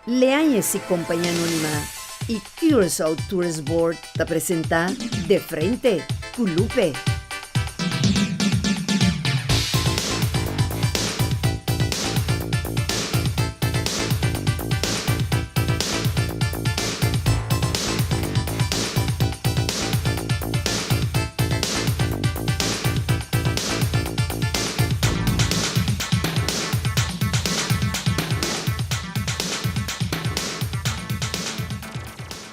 Leañez y Compañía Anónima y Curaçao Tourist Board ta presenta De Frente cu Lupe.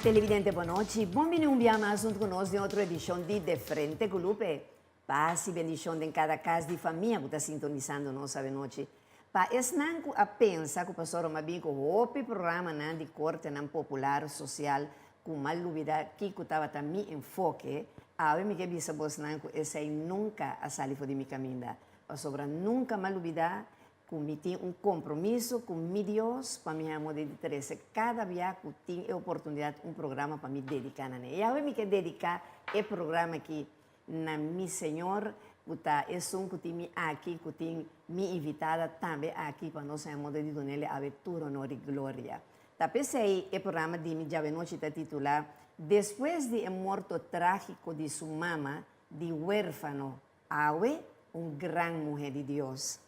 Televidente bon nochi, bon bini un bia mas hunto cu nos den otro edicion di De Frente cu Lupe. Paz y bendicion den cada cas di famia cu ta sintonisando nos avenochi. Pa esnan cu a pensa cu Pastor Roma bin cu hopi programanan di cortenan popular, social, cu m'a lubida kico tabata mi enfoke, awe mi ke bisa bosnan cu esey nunca a sali for di mi caminda, pasobra nunca m'a lubida cu mi tin un compromiso cu mi Dios pa mi hamo di trece cada bia cu tin e oportunidad un programa pa mi dedica na ne. Y awe mi ke dedica e programa aki na mi Señor cu ta esun cu tin mi aki, cu tin mi invitada tambe aki pa nos haña modo di dunele awe tur honor y gloria. Ta p'esey e programa di mi djawe-nochi ta titula Despues di e morto tragico di su mama di huerfano, awe un gran muhe di Dios.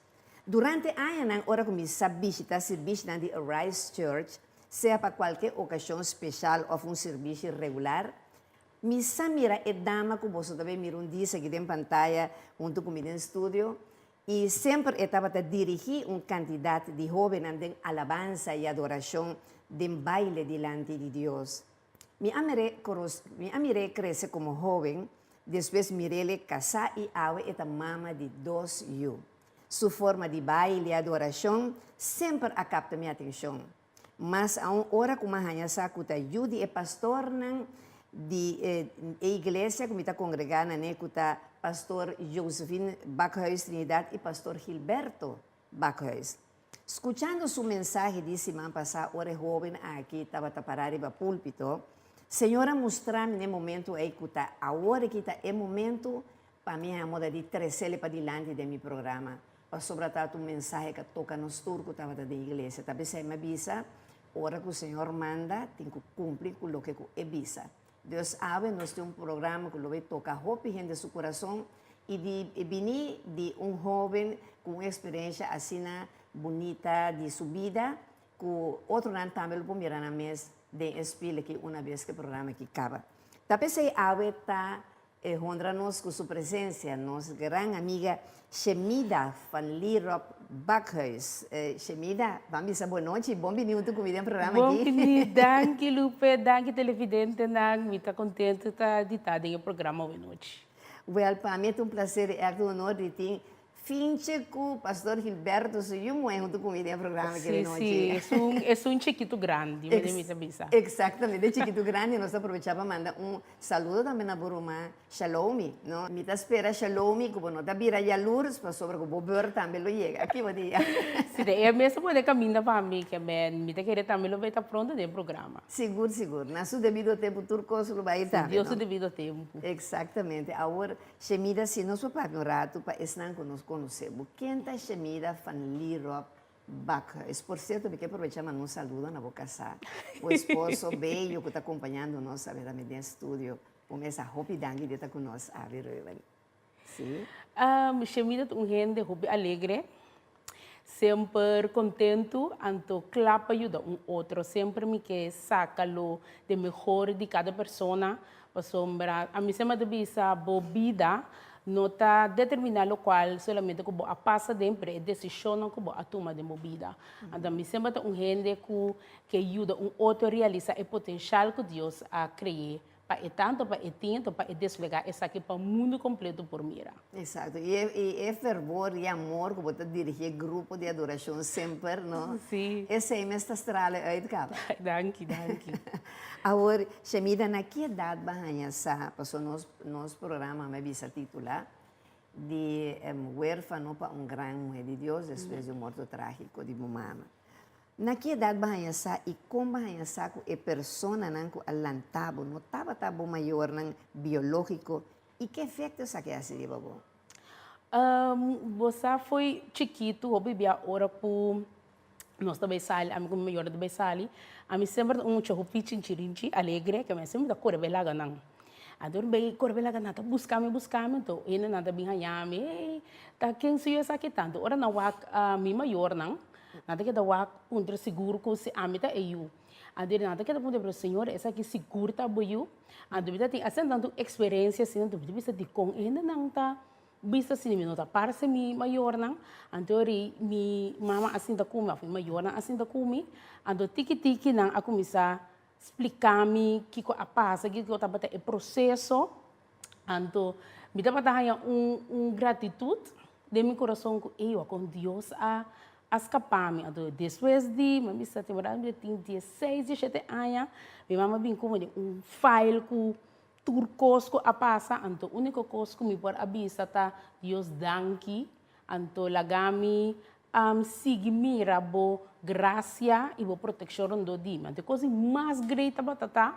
Durante añanan ora cu mi sa bishita sirbishinan di Arise Church, sea pa cualke ocasion special of un sirbishi regular, Mi sa mira e dama ku boso ta bay mira un dia esaki den pantaya hunto ku mi den studio i semper e tabata dirigí un kantidat di hóbennan den alabansa i adorashon den baile dilanti di Dios. Mi a mir'é mi a mir'é krese komo hóben, despues mir'é kasá i awe e ta mama di dos yu. Su forma di baile i adorashon semper a kapta mi atenshon. Mas aun ora ku mi a haña sa ku ta yu di e pastornan di e iglesia ku mi ta kongregá na ne ku ta Pastor Josephine Bakhuis Trinidad i Pastor Gilberto Bakhuis. Skuchando su mensahe di siman pasá ora e hóben aki tabata pará riba púlpito, Señor a mustra mi na e momentu ei ku ta awor aki ta e momentu pa mi haña moda di tres'el padilanti den mi programa. Pasobra tabata un mensahe ku a toka nos tur ku tabata den iglesia. Ta p'esei mi a bisa, ora ku Señor manda, tin ku kumpli ku loke ku E bisa. Dus awe nos tin un programa ku lo bai toka hopi hende su kurason i di bini di un hóben ku un eksperensha asina bunita di su bida ku otronan tambe lo por mira nan mes den e spil aki una bes ku e programa aki kaba. Ta p'esei awe ta E honra nos cu su presencia, nos gran amiga Shemida van Lierop Bakhuis. Shemida, ban bisa bon nochi, bon bini hunto cu mi den programa Bon aki. bini, danki Lupe, danki televidentenan, mi ta contento ta di ta den e programa awe nochi. Wel, pa mi ta un placer y echt un honor di tin Finche cu Pastor Gilberto su yu muhe hunto cu mi den programa Si, nochi. si, esun, esun chikitu grandi, mi mi ta bisa. Exactamente, chikitu grandi, nos ta aprovecha pa manda un saludo tambe na bo ruman Shalomi, no? Mi ta spera Shalomi cu bo no ta bira yalurs pasobra cu bo beurt tambe lo yega. Aki bo dia. Si, de e mes a pone caminda pa mi, ke men mi ta kere tambe lo bay ta pronto den programa. Sigur, sigur. Na su debido tempo tur cos lo bay tambe, no? Dios su debido tempo. Exactamente. Awor, Shemida, si nos por papia un ratu pa esnan ku nos konosé bo. Ken ta Shemida van Lierop Bakhuis? Por sierto, mi ke aprovechá manda un saludo na bo kasá, bo esposo bello ku ta kompañando nos awe tambe den studio. Un mesa hopi danki di ta ku nos awe, Reuben. Sí. Shemida ta un hende hopi alegre, semper kontentu, anto kla pa yuda un otro. Semper mi ke saka lo de mehor di kada persona Pasobra ami semper ta bisa bo bida no ta determina locual solamente cu bo a pasa den, pero e decisionnan cu bo a tuma den bo bida. Anto ami semper ta un hende cu ke yuda un otro realisa e potencial cu Dios a cree pa e tanto pa e tin, anto pa e desplega esaki pa mundo completo por mira. Exacto. Y e, y e fervor y amor cu bo ta dirigi e grupo di adoracion semper, no? Sí. Esey mes ta strale uit caba. Danki, danki. Awor, Shemida, na ki edad bo a haña sa, pasobra nos, nos programa mi a bisa titula, di huerfano pa un gran muher di Dios despues di un morto tragico di bo mama. Na ki edad bo a haña sa y con bo a haña sa cu e personanan cu a lanta bo no tabata bo mayornan biologico I ke efekto esaki a hasi riba bo? Bo sa fo'i chikitu hopi bia ora ku Nos ta bai sali, ami ku mi mayornan ta bai sali, ami semper ta un mucha hopi chinchirinchi, alegre, ke mi semper ta kore bai laga nan. Anto mi bai kore bai laga nan ta buska mi, buska mi, anto hendenan ta bin haña mi, ey, ta ken su yu esaki ta? Anto ora nan wak mi mayornan, nan ta keda wak puntra sigur ku si ami ta e yu. Anto nan ta keda puntra, pero señora esaki sigur ta bo yu? Anto mi ta tin asina tantu eksperensia asina, anto mi ta bisa dikon e hendenan ta bisa asina, mi no ta parse mi mayornan, anto ri mi mama a sinta ku mi òf mi mayornan a sinta ku mi, anto tiki tiki nan a kuminsá splika mi kiko a pasa, kiko tabata e proseso, anto mi tabata haña un un gratitut den mi kurason ku ey wak Dios a a skapa mi, anto despues di mi a bisa tin ora mi tin dieseis dieshete aña mi mama a bin ku mi den un file ku Tur kos ku a pasa, anto úniko kos ku mi por a bisa ta, Dios danki, anto laga mi sigui mira bo grasia i bo protekshon rondó di mi. Anto e kos di mas grei tabata ta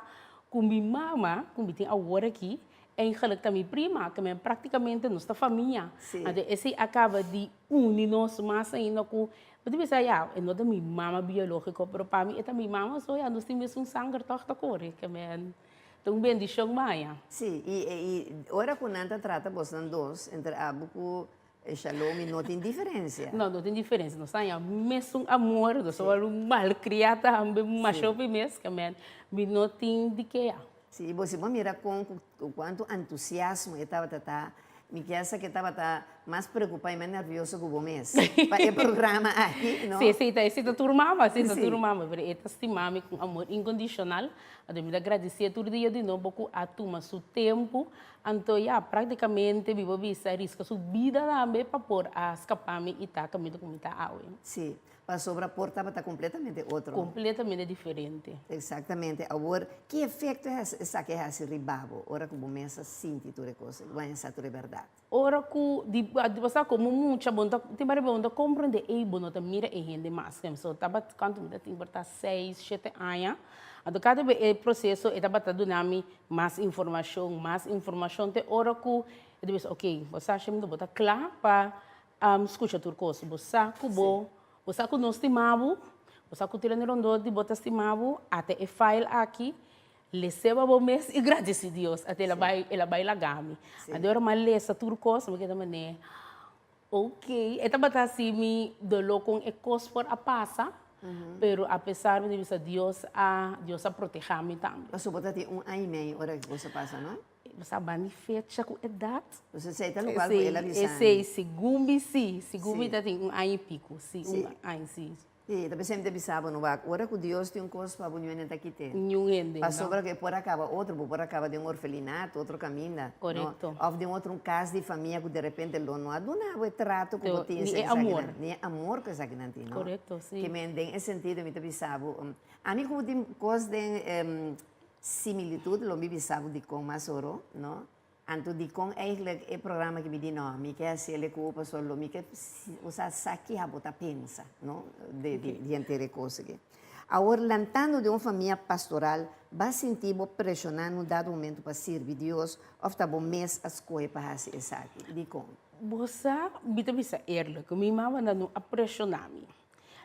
ku mi mama, ku mi tin awor aki, eigenlijk ta mi prima, ke men práktikamente nos ta famia. Anto esei a kaba di uni nos mas ainda ku, bo ta bisa ya, e no ta mi mama biológiko, pero pa mi e ta mi mama, so ya nos tin mesun sanger tòg ta kore, ke men. Ta un bendishon maya. Sí, i i ora ku nan ta trata bosnan dos, entre abo ku Shalomi, no tin diferensia. No, no tin diferensia. Nos ta haña mesun amor, nos ta wòrdu malkriá tambe masha hopi mes, ke men mi no tin di kea. Sí, i bo si bo mira kon ku kuantu antusiasmo e tabata ta Mi kier sa ke tabata mas preocupa y mas nervioso cu bo mes pa e programa aki, no? Sí, sí, ta, sí ta tur mama, sí ta tur mama, pero e ta stima mi cu amor incondicional, anto mi ta gradicié tur dia di nobo cu a tuma su tempo, anto ya, practicamente mi por bisa risca su bida tambe pa por a scapa mi y ta caminda cu mi ta awe. Sí, Pasobra por tabata completamente otro. Completamente diferente. Exactamente. Awor, ki efecto esaki a haci riba bo ora cu bo mes a sinti tur e cos, bo a hesa tur e berdad? Ora cu di, bo sa como mucha bo no ta, tin bari bo no ta comprende ey bo no ta mira e hende mas. So tabat cuanto mi ta tin por ta seis, shete aña. Anto cada be e proceso e tabata duna mi mas informacion, mas informacion te ora cu e ta bisa ok, bo sa Shemita bo ta cla pa Skucha tur kos. Bo sa ku bo, bo sa ku no stima bo, bo sa ku tur hende rondó di bo ta stima bo, ata e file aki, les'é pa bo mes i gradisí Dios. Ata el a bai, el a bai laga mi. Anto ora mi a lesa tur kos, mi keda manera, ok. E tabata hasi mi doló kon e kos por a pasa, pero apesar mi ta bisa Dios a, Dios a protehá mi tambe. Pasobra bo ta tin un aña i mei ora ku kos a pasa, no? Bo sa ban di fecha ku edat. Pues esei ta lokual ku el a bisa mi. Esei, segun mi si, segun mi ta tin un aña i piku, si, un aña, si. Si, ta p'esei mi ta bisa bo no wak, ora ku Dios tin un kos pa bo niun hende ta kit'é. Niun hende, no. Pasobra ku e por a kaba otro, bo por a kaba den un orfelinato, otro kaminda, no. Korekto. Òf den otro un kas di famia ku derepente lo no a duna bo e trato ku bo tin. Ni e amor. Ni e amor ku esakinan tin, no. Korekto, si. Ke men den e sentido mi ta bisa bo, ami ku tin kos den Similitud lo mi bisa bo dikon mas oro, no? Anto dikon eigenlijk e programa ki mi di no, mi ke hasi el e ku pasobra lo mi ke osea sa ki abo ta pensa, no? Di di henter e kos aki. Awor lantando den un famia pastoral, ba sinti bo preshoná na un dado momento pa sirbi Dios òf ta bo mes a skohe pa hasi esaki? Dikon? Bo sa, mi ta bisa eerlijk, mi mama nan no a preshoná mi.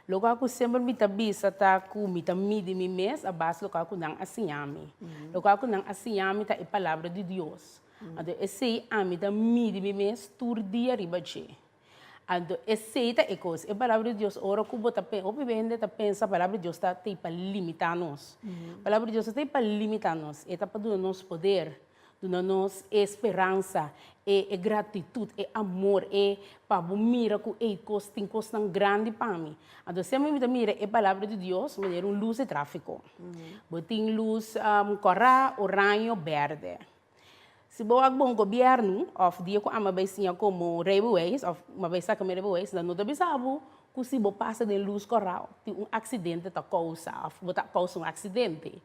Loke ku semper mi ta bisa ta ku mi ta midi mi mes a base loke ku nan a siña mi. Loke ku nan a siña mi ta e palabra di Dios. Anto esei ami ta midi mi mes tur dia riba dje. Anto esei ta e kos. E palabra di Dios ora ku bo ta pensa, hopi hende ta pensa palabra di Dios ta tei pa limitá nos. Palabra di Dios no ta tei pa limitá nos, e ta pa duna nos poder. Duna nos e speransa, e e gratitut, e amor, e pa bo mira ku ey kos tin kosnan grandi pa mi. Anto semper mi ta mira e palabra di Dios manera un lus di trafiko. Bo tin lus kòrá, oraño, bèrdè. Si bo wak bon gobièrnu òf dia ku ami a bai siña komo reibeweis òf mi a bai saka mi reibeweis nan no ta bisa bo ku si bo pasa den lus kòrá tin un aksidente ta kousa òf bo ta kousa un aksidente.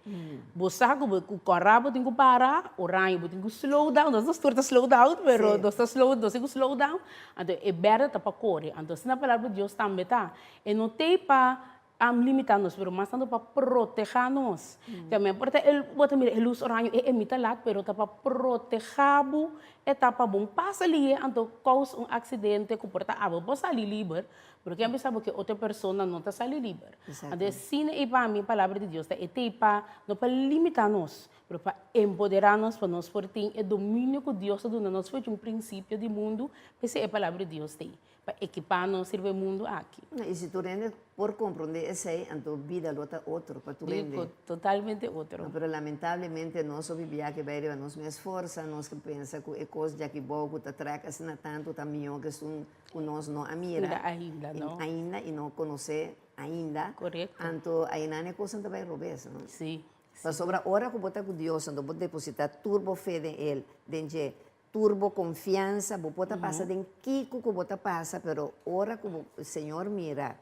Bo sa ku bo ku kòrá bo tin ku para, oraño bo tin ku slow down, nos tur ta slow down pero nos ta slow nos tin ku slow down, anto e bèrdè ta pa kore. Anto asina palabra di Dios tambe ta, e no t'ei pa. Limitá nos, pero mas tantu pa protehá nos. Tambe por ta el, bo ta mira e lus oraño e emita lat, pero ta pa protehá bo, e ta pa bo pasa lihe, anto kous un aksidente ku por ta abo por sali liber, pero ken bisa bo ke otro persona no ta sali liber. Anto asina ei pa mi palabra di Dios ta e tei pa no pa limitá nos, pero pa empoderá nos pa nos por tin e dominio ku Dios a duna nos for di un prinsipio di mundu, p'esei e palabra di Dios ta ei. Pa ekipá nos riba e mundu aki. I si tur hende por komprondé esei, anto bida lo ta otro pa tur hende. Rico, totalmente otro. Pero lamentablemente nos hopi bia ke bai riba nos mes forsa, nos ke pensa ku e kos djaki bou ku ta trèk asina tantu ta mihó ke esun ku nos no a mira. Mira ainda, no. Ainda i no konosé ainda. Korekto. Anto ainan e kosnan ta bai robes, no? Sí. Pasobra ora ku bo ta ku Dios, anto bo depositá tur bo fe den El, den dje. Tur bo confiansa, bo por ta pasa den kico cu bo ta pasa, pero ora cu bo Señor mira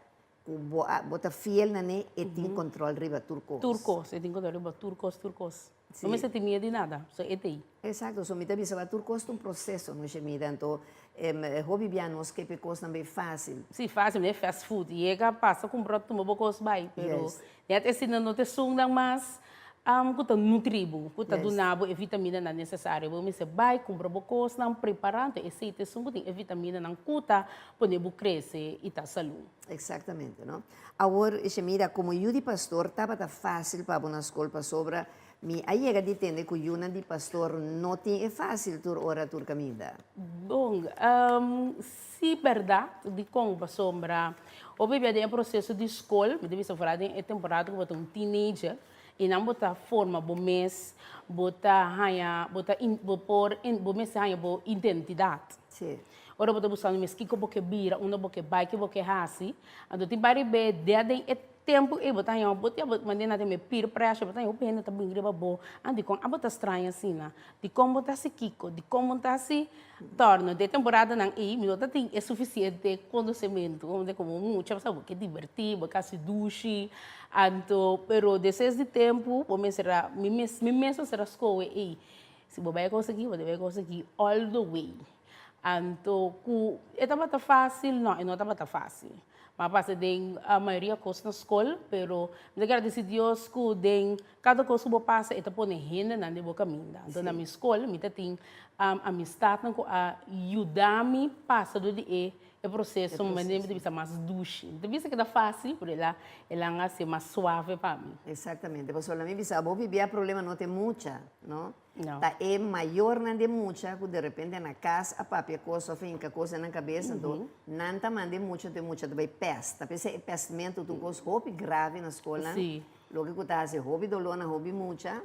cu bo a bo ta fiel na ne, e tin control riba tur cos. Tur cos, e tin control riba tur cos, tur cos. No mester tin miedo di nada, so e ta ei. Exacto, so mi ta bisa tur cos ta un proceso, no Shemida, anto hopi bia nos ke p'e cosnan bay facil. Si, facil, manera fast food, yega, pasa, cumpra, tuma bo cos bay, pero Net asina no ta esunnan mas ku ta nutri bo, ku ta duna bo e vitaminanan nesesario. Bo mester bai kumpra bo kosnan, prepará, anto esei ta esun ku tin e vitaminanan ku ta pone bo krese i ta salú. Eksaktamente, no? Awor, Shemira, komo yu di pastor tabata fásil pa bo na skol pasobra mi a yega di tende ku yunan di pastor no tin e fásil tur ora tur kaminda. Bon, Si bèrdat, dikon? Pasobra hopi bia den e proseso di skol, mi ta bisa foral den e temporada ku bo ta un teenager, i nan bo ta forma bo mes, bo ta haña, bo ta bo por bo mester haña bo identidat. Ora bo ta buscando mes kiko bo ke bira, unda bo ke bai, ke bo ke hasi, anto tin bari be dia den e tempu ei bo ta haña bo manera nan ta yama peer pressure, bo ta haña hopi hende ta bin riba bo, ah dikon abo ta straña asina, dikon bo ta hasi kiko, dikon bo ta hasi Torno, den temporadanan ei mi no ta tin e sufisiente konosementu, como komo mucha bo sa bo ke dibertí, bo ke hasi dushi, anto pero despues di tempu bo mester a mi mes mi mes mester a skohe ei si bo bai e kos aki bo ta bai e kos aki all the way. Anto ku e tabata fásil? No, e no tabata fásil. Mi a pasa den mayoria kos na skol, pero mi ta gradisí Dios ku den Kada kos ku bo pasa e ta pone hendenan den bo kaminda. Anto na mi skol mi ta tin amistatnan ku a yuda mi pasa dor di e e proseso manera mi ta bisa mas dushi. Mi ta bisa ku ta fásil pero el a el a hasi mas suave pa mi. Exactamente, pasobra mi bisa bo bibia problema no te mucha, no? No. Ta e mayornan di mucha ku derepente na kas a papia kos òf a hinka kos den nan kabes, anto nan ta manda e mucha anto e mucha ta bai pèst. Ta p'esei e pèstmentu ta un kos hopi grave na skolnan. Loke ku ta hasi hopi doló na hopi mucha.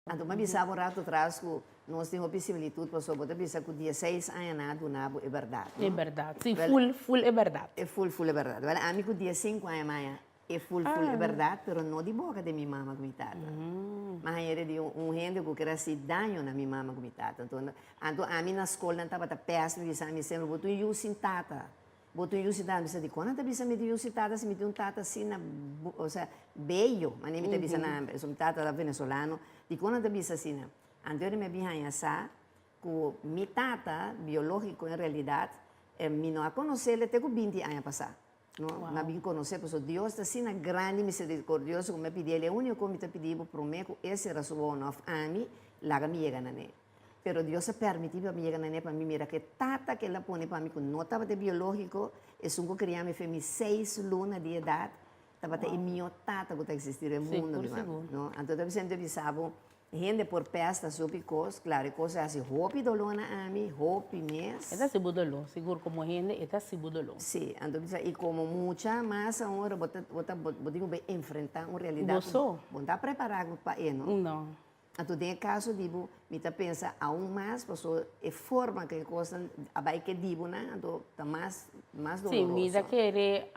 Anto mi a bisa bo rato tras ku nos tin hopi similitut pasobra bo ta bisa ku dieseis aña nan a duna bo e bèrdat, no? E bèrdat, si, ful, ful e bèrdat. E ful, ful e bèrdat. Wèl, ami ku diesinku aña maya e ful, ful e bèrdat, pero no di boka di mi mama ku mi tata. Mi a haña di un hende ku ker hasi daño na mi mama ku mi tata. Anto, anto ami na skol nan tabata pèst mi bisa mi semper, bo ta un yu sin tata. Bo tin yu si tata? Mi bisa, dikon nan ta bisa mi tin yu si tata si mi tin un tata asina, osea, bello, manera mi ta bisa nan, pasobra mi tata ta venezolano, dikon nan ta bisa asina? Anto mi a bin haña sa ku mi tata biológiko en realidat mi no a konosé te ku binti aña pasá, no, mi a bin konosé pasobra Dios ta asina grandi miserikordioso ku mi a pidi el, e úniko ku mi ta pidi bo promé ku e sera su wowo òf ami, laga mi yega na ne. Pero Dios a permití pa mi yega na ne pa mi mira ku e tata ku el a pone pa mi ku no tabata e biológiko, esun ku kria mi fe mi seis luna di edat, tabata e mihó tata ku ta eksistí den mundu, mi mama. No? Anto ta bisa mi ta bisa bo, hende por pèsta hopi kos, klaro e kos a hasi hopi doló na ami, hopi mes. E ta hasi bo doló, sigur komo hende e ta hasi bo doló. Sí, anto bisa i komo mucha mas aun ora bo ta bo ta bo tin ku bai enfrentá un realidat ku bo no ta prepará pa e, no? No. Anto den e kaso di bo, mi ta pensa aun mas paso e forma ku e kosnan a bai ke di bo nan anto ta mas mas Sí, mi doloroso. ta kere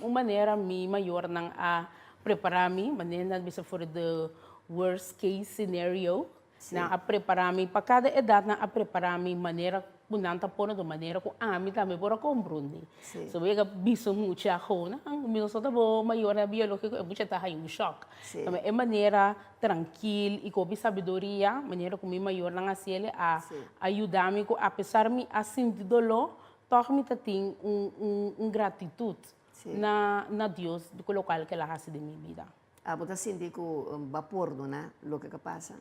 un manera mi mayornan a prepara mi, manera nan bisa for the worst case scenario, nan a prepara mi pa kada edat nan a prepara mi manera ku nan ta pone anto manera ku ami tambe por a komprondé. Sí. So bo yega bisa mucha aho, nan mi no sa ta bo mayornan biológiko e mucha ta haña un shòk. Sí. E manera trankil i ku hopi sabiduria, manera ku mi mayornan a hasi el a a yuda mi ku apesar mi a sinti doló, tòg mi ta tin un un un gratitut. na na Dios ku lokual ku el a hasi den mi bida. Abo ta sinti ku bo a pordoná loke ku a pasa?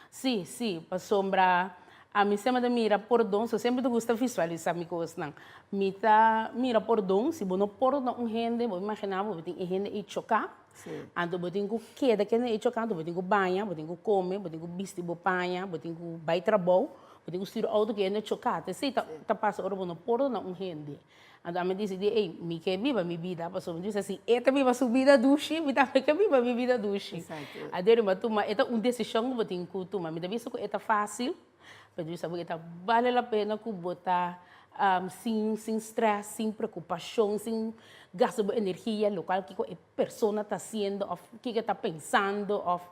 Sí, sí, pasobra ami semper ta mira pordon, so semper ta gusta visualisá mi kosnan. Mi ta mira pordon, si bo no pordoná un hende, bo imaginá bo tin e hende ei choká, anto bo tin ku keda ku e hende ei choká, anto bo tin ku baña, bo tin ku kome, bo tin ku bisti bo paña, bo tin ku bai trabou, bo tin ku stuur outo ku e hende choká. Ta esei ta pasa ora bo no pordoná un hende. Anto ami disidí, ey, mi ke biba mi bida, pasobra mi bisa si e ta biba su bida dushi, mi tambe ke biba mi bida dushi. Anto mi a tuma, e ta un desishon ku bo tin ku tuma. Mi ta bisa ku e ta fásil, pero mi bisa bo e ta bale la pena ku bo ta sin sin strès, sin preokupashon, sin gasta bo energia lokual kiko e persona ta hasiendo òf kiko e ta pensando òf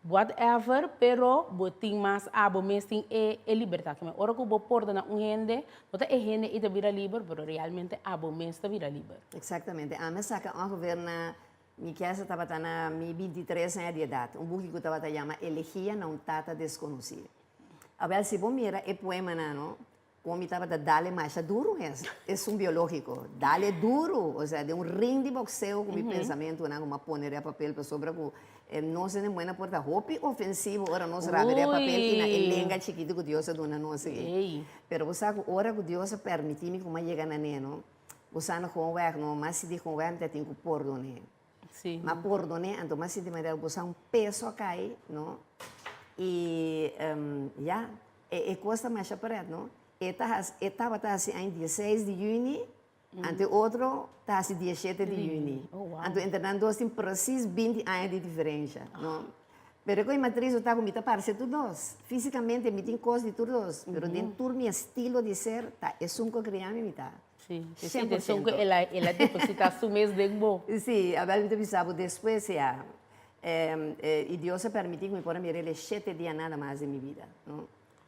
Whatever, pero bo tin mas abo mes tin e e libertad. Keme ora ku bo pordona un hende, no ta e hende ei ta bira liber, pero realmente abo mes ta bira liber. Exactamente. Ami a saca ongeveer na, mi kesa tabata na mi bintitres aña di edad, un buki ku tabata yama Elegia na un tata desconoci. Awel, si bo mira e poemanan, no, Como mi tabata dale masha duro mes, esun biologico, dale duro, osea den un ring di boxeo cu mi pensamentonan cu mi a pone riba papel pasobra cu nos hende muhé na por ta hopi ofensivo ora nos rabia riba papel y na e lenga chikito cu Dios a duna nos aki. Pero bo sa cu ora cu Dios a permiti mi cu mi a yega na ne no, bo sa no gewoon weg no, mas si di gewoon weg mi ta tin cu pordone. Mi a pordone anto mi a sinti manera cu bo sa un peso a cay no y ya. E e kos ta masha pret, no? E ta hasi, e tabata hasi aña dieseis di yüni, anto e otro ta hasi dieshete di yüni. Oh, wow. Anto entre nan dos tin presis binti aña di diferensha, no? Pero e ku e matris ta ku mi ta parse tur dos. Físikamente mi tin kos di tur dos, pero den tur mi estilo di ser ta esun ku a kria mi, mi ta. Sí, sí, Shen por esun ku shento. el a, el a depositá su mes den bo. Sí, abel mi ta bisa bo despues ya. I Dios a permití ku mi por a mira el e shete dia nada mas den mi bida, no.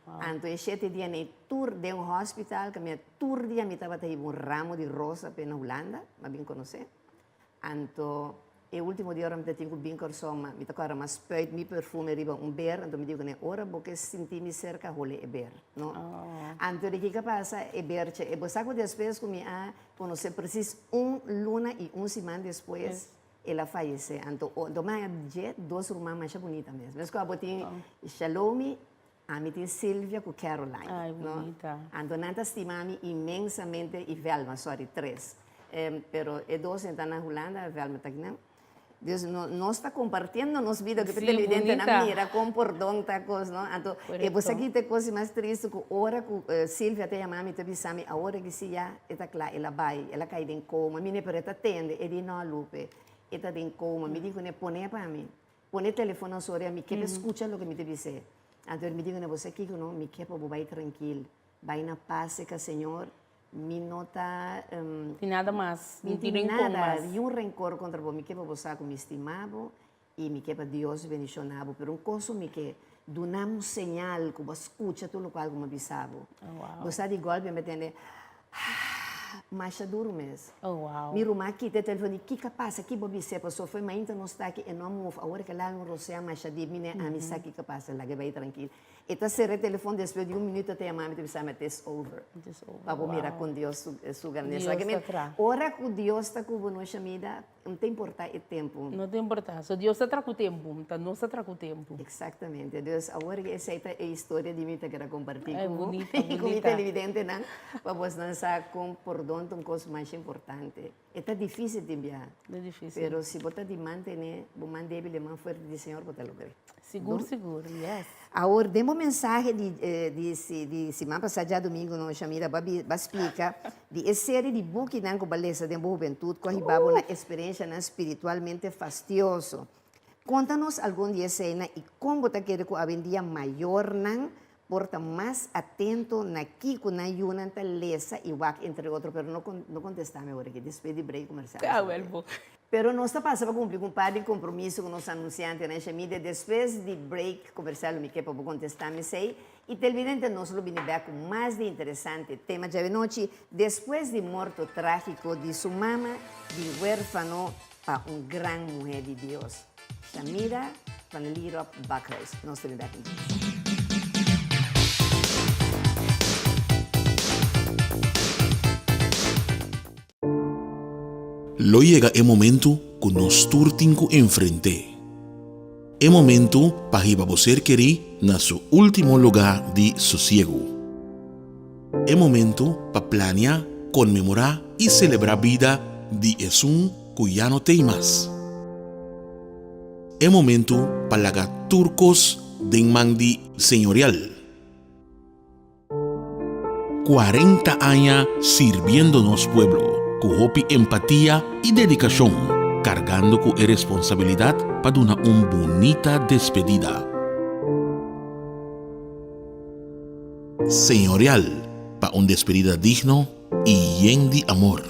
Anto e shete dianan ei tur den un hospital, kaminda tur dia mi tabata hiba un ramo di rosa p'e na Hulanda, mi a bin konosé. Anto e último dia ora mi ta tin ku bin Kòrsou, ma mi ta kòrda mi a spuit mi perfume riba un ber, anto mi di kuné, ora bo ke sinti mi serka, hole e ber, no. Anto di kiko a pasa e berchi ei? Bo sa ku despues ku mi a konosé presis un luna i un siman despues, El a fayesé. Anto anto mi haña dje dos ruman masha bunita mes. Mes ku abo tin Shalomi, ami tin Silvia ku Caroline. Ay, no? bunita. Anto nan ta stima mi inmensamente i Velma, sorry, tres. Pero e dos nan ta na Hulanda, Velma ta akinan. Dus no nos ta kompartiendo nos bida ku e Sí, televidentenan bunita. mira kon pordon ta kos, no? Anto e bo sa Korekto. ki ta e kos di mas tristu ku ora ku Silvia ta yama mi ta bisa mi awor aki si ya e ta kla, el a bai, el a kai den koma. Mi ne, pero e ta tende. E di, no Lupe, e ta den koma. Mi di kuné, pone pa mi. Pone telefon na su orea, mi ke pa e skucha loke mi ta bis'é. Anto mi di kuné, bo sa kiko no, mi ke pa bo bai trankil, bai na pas serka Señor, mi no ta. Tin nada mas, Mi no tin tin renkor nada, mas. niun renkor kontra bo, mi ke pa bo sa ku mi stima bo i mi ke pa Dios bendishoná bo, pero un kos mi ke, duna mi un señal ku bo a skucha tur lokual ku mi a bisa bo. Oh, wow. Bo sa di gòlpi mi a tende, Haa! Masha duru mes. Oh, wow. Mi ruman a kita e telefòn di, Kiko a pasa? Ki bo bis'é? Pasobra foi mainta nos ta aki, e no a move. Awor ke lal un rosea masha dip, mi ne, Ami sa kiko a pasa, laga e bai trankil. E ta sera e telefòn, despues di un minuto ta yama mi ta bisa mi, It is over. It is over, Pa bo mira wow. kon Dios su su grandesa. Dios ta tra. Ora ku Dios ta ku bo no Shamida, No ta importá e tempu. No ta importá. So Dios ta tra ku tempu, ta nos ta tra ku tempu. Exactamente. Dus awor ke esei ta e historia di mi ta keda kompartí Ay, ku bo bunita, i ku mi bunita. televidentenan pa bosnan sa kon pordon ta un kos masha importante. E ta difísil tin biaha. Ta difísil. Pero si bo ta di mantené bo man débil e man fuerte di Señor bo ta logr'é. Sigur, sigur. Yes. Awor den bo mensahe di di di siman pasá djadumingu no Shamira bo a bo a splika di e serie di bukinan ku bo a lesa den bo hubentut ku a hiba bo na esperenshanan spiritualmente fastioso. Konta nos algun di eseinan i kon bo ta kere ku awendia mayornan por ta mas atento na kiko nan yunan ta lesa i wak entre otro pero no no kontestá mi awor aki despues di break komersial. Ah wel bo. Pero nos ta pasa pa cumpli cu un par di compromiso cu nos anunciantenan Shamida despues di break comercial lo mi ke pa bo contesta mi esey y televidente nos lo bini bek cu mas di interesante tema djawe nochi despues di morto tragico di su mama di huerfano pa un gran muhe di Dios Shamida van Lierop Bakhuis nos ta bini bek un. Lo yega e momentu ku nos tur tin ku enfrent'é. E momentu pa hiba bo ser kerí na su último lugá di sosiegu. E momentu pa plania, konmemorá i selebrá bida di esun ku ya no t'ei mas. E momentu pa laga tur kos den man di Señorial. 40 aña sirbiendo nos pueblo ku hopi empatia i dedikashon, kargando ku e responsabilidat pa duna un bunita despedida. Señorial pa un despedida digno i yen di amor.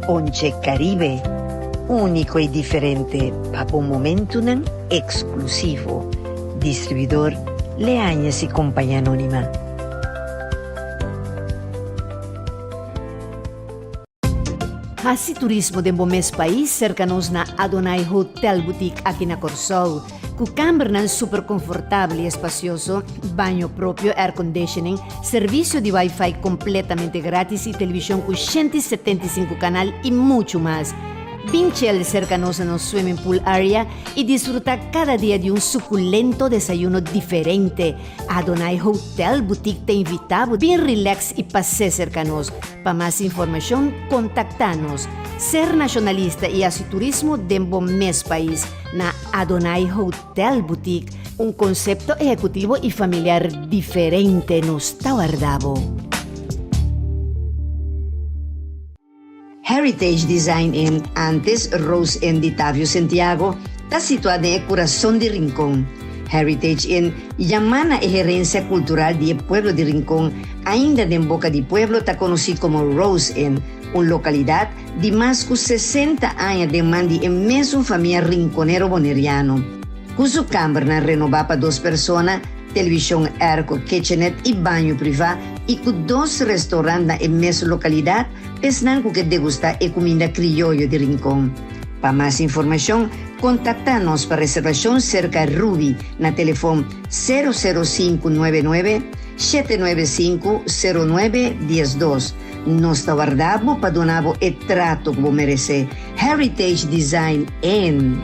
Ponche Caribe, úniko i diferente pa bo momentunan eksklusivo. Distribuidor Leañez y Compañía Anónima. Hasi turismo den bo mes pais serka nos na Adonai Hotel Boutique aki na Kòrsou. Ku kambernan super konfortabel i espasioso, baño propio, airconditioning, servisio di wifi kompletamente gratis i televishon ku 175 kanal i muchu mas. Bin chel serka nos na nos swimming pool area i disfrutá kada dia di un sukulento desayuno diferente. Adonai Hotel Boutique ta invitá bo bin relax i pas'é serka nos. Pa mas informashon kontaktá nos. Ser nashonalista i hasi turismo den bo mes pais na Adonai Hotel Boutique, un konsepto ehekutivo i familiar diferente nos ta warda bo. Heritage Design Inn, antes Rose Inn di Tavio Sentiago, ta situá den e kurason di Rincon. Heritage Inn yamá na e herensia kultural di e pueblo di Rincon, ainda den boka di pueblo ta konosí komo Rose Inn, un lokalidat di mas ku 60 aña den man di e mesun famia rinconero boneriano. Ku su kambernan renobá pa dos persona, televishon airco, kitchenet i baño privá i ku dos restorant na e mesun lokalidat, Esnan ku ke degustá e kuminda krioyo di Rincon. Pa mas informashon, kontaktá nos pa reservashon serka Ruby na telefon 00599 795 0912. Nos ta warda bo pa duna bo e trato ku bo meresé. Heritage Design Inn.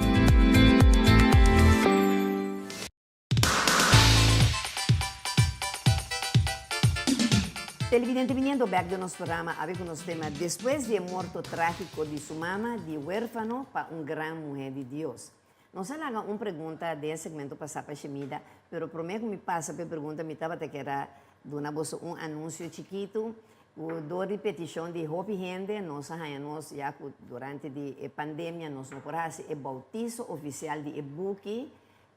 Televidente biniendo bek den nos programa awe ku nos tema Despues di e morto trágiko di su mama di huérfano pa un gran muhé di Dios. Nos a laga un pregunta den e segmento pasá pa Shemida, pero promé ku mi pasa pa e pregunta mi tabata kera duna boso un anunsio chikitu ku dor di petishon di hopi hende nos a haña nos ya ku durante di e pandemia nos no por hasi e bautiso ofisial di e buki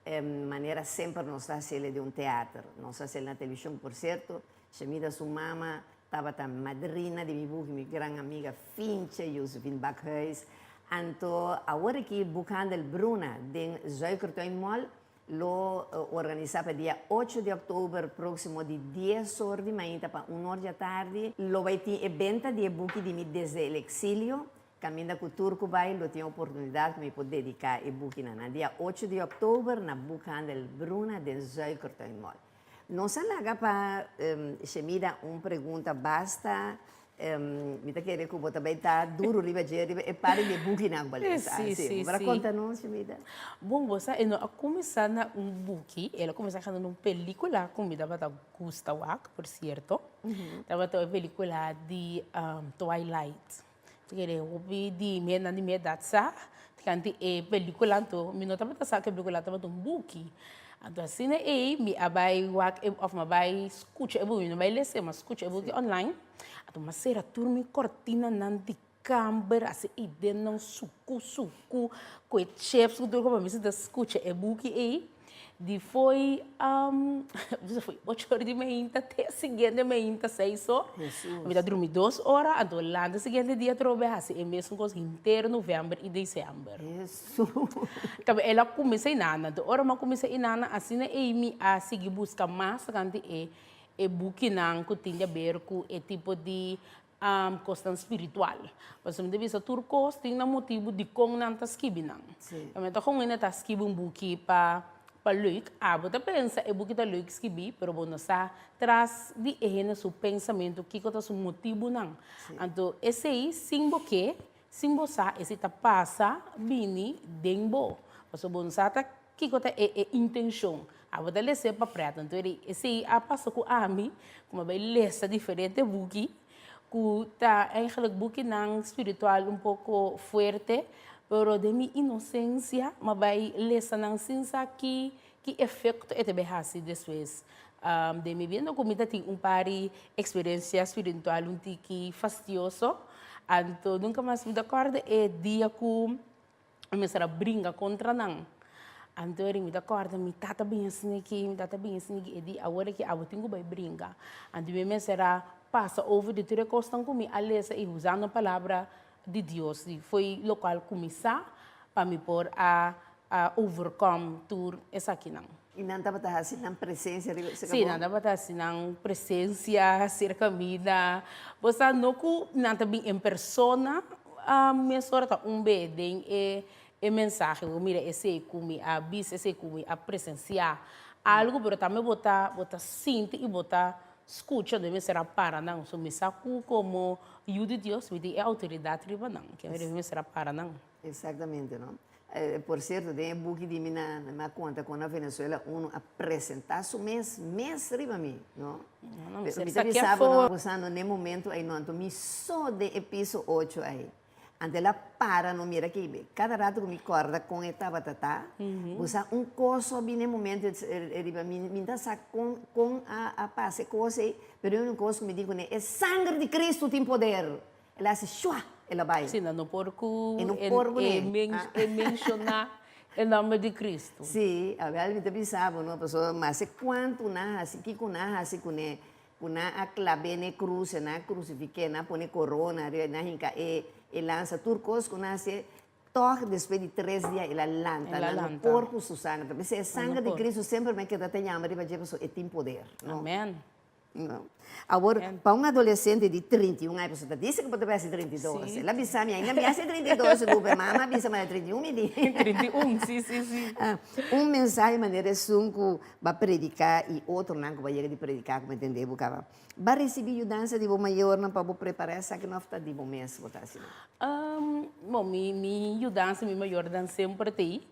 Manera semper nos ta hasiel den un teater. Nos a hasiel na televishon. Por sierto, Shemida su mama tabata madrina di mi buki, mi gran amiga Finche, Josephine Bakhuis. Anto awor aki Boekhandel Bruna den Zuikertuin Mall lo organisa pa dia ocho di oktober proksimo di dies or di mainta pa un or di atardi. Lo bai tin e benta di e buki di mi Desde el Exilio. Kaminda ku tur ku bai lo tin oportunidat ku mi por dediká e bukinan na dia ocho di òktober na Boekhandel Bruna den Zuikertuin Mall. Nos a laga pa Shemida un pregunta basta mi ta kere ku bo ta bai ta duru riba dje riba e parti di e bukinan ku bo a lesa. Sí, sí, Bo por a sí. konta nos Shemida? Bon, bo sa e no a kuminsá na un buki, el a kuminsá na un pelíkula ku mi tabata gusta wak, por sierto. Tabata e pelíkula di Twilight. Kere hopi di mi nan di mi edat sa kanti e pelicula anto mi no tabata sa ku e pelicula tabata un buki anto asina ei mi a bai wak e of mi a bai skucha e buki mi no bai lesa mi a skucha e buki online anto mi a sera tur mi kortinanan di kamber asi ei den nan suku suku ku e chips ku tur pa mi sinta skucha e buki ei. Di foi foi ocho ora di mainta te siguiente mainta seis or. Mi ta drumi dos ora, anto lanta siguiente dia atrobe hasi e mesun kos henter novèmber i desèmber. Kaba el a kuminsá inana, anto ora mi a kuminsá inana asina ei mi a sigui buska mas tokante e e bukinan ku tin di aber ku e tipo di. Kosnan spiritual. Pasobra mi ta bisa tur kos tin nan motibu dikon nan ta skibi nan. Mi ta kon hende ta skibi un buki pa pa leuk, abo ta pensa e buki ta leuk skibí, pero bo no sa tras di e hende su pensamentu kiko ta su motibunan. Anto esei sin bo ke, sin bo sa esei ta pasa bini den bo. Pasobra bo no sa ta Kiko ta e e intenshon? Abo ta les'é pa prèt. Anto eri esei a pasa ku ami, ku mi a bai lesa diferente buki, ku ta eigenlijk bukinan spiritual un poko fuerte, pero den mi inosensia mi a bai lesa nan sin sa ki ki efekto e ta bai hasi despues den mi bida. Ku mi ta tin un par di eksperensia spiritual un tiki fastioso, anto nunka mas mi ta kòrda e dia ku Mi mester a bringa kontra nan. Anto eri mi ta kòrda mi tata bin asina aki, mi tata bin asina aki, e di awor aki abo tin ku bai bringa. Anto mi mester a pasa over di tur e kosnan ku mi a lesa i usando palabra di Dios di foi lokual ku mi sa pa mi por a overcome tur esakinan. I nan tabata hasi nan presensia riba serka bo? Sí, nan tabata hasi nan presensia serka mi. Na, bo sa, no ku nan ta bin en persona, mesora ta un be den e e mensahe. Bo mira esei ku mi a bisa, esei ku mi a presensiá algu, pero tambe bo ta bo ta sinti i bo ta skucha dor mester a para nan. So mi sa ku komo yu di Dios mi tin e outoridat riba nan, ke mi mester a para nan. Exactamente, no? Por cierto, den e buki di mi na mi a conta con na Venezuela uno a presenta su mes mes riba mi, no? No, no, Pero mi mi ta sa bisa bo, no, kier gozando n'e momento ey no, anto mi so den e piso ocho ey. Anto el a para no mira aki, cada rato cu mi corda con e tabata ta, bo sa un cos so a bini n'e momento riba mi, mi ta sa con con a pasa e cos ey, pero e unico cos cu mi di cune, e sanger di Cristo tin poder! El a hasi shua, el a bai. Sí, nan no por ku E no por ku e ne. e menshoná e nòmber di Kristu. Sí, awèl mi ta bisa bo no, pasobra mase kuantu nan hasi, kiko nan hasi kuné, ku nan a klab'é n'e krus, nan a krusifik'é, nan a pone korona ariba, nan a hinka e e lansa, tur kos ku nan hasié, tòg despues di tres dia el a lanta, El a nan no lanta. por ku su sanger. Ta p'esei e Nan no sanger di por. Kristu semper mi a keda ta yama riba dje pasobra e tin poder, no. Amèn. No. Awor, pa un adolescente di 31 aña, pasobra ta dice cu bo ta bay haci 32. Sí. El a bisa mi, ainda mi haci 32, Lupe, mama a bisa mi 31 mi di. 31, sí, sí, sí. Ah, un mensahe manera esun cu bo a predica y otronan cu bo a yega di predica cu mi tende bo caba. Bo a ricibi yudansa di bo mayornan pa bo prepara esaki of ta di bo mes bo ta haci nan? Um, bon, mi, mi yudansa, mi mayornan semper t'ey.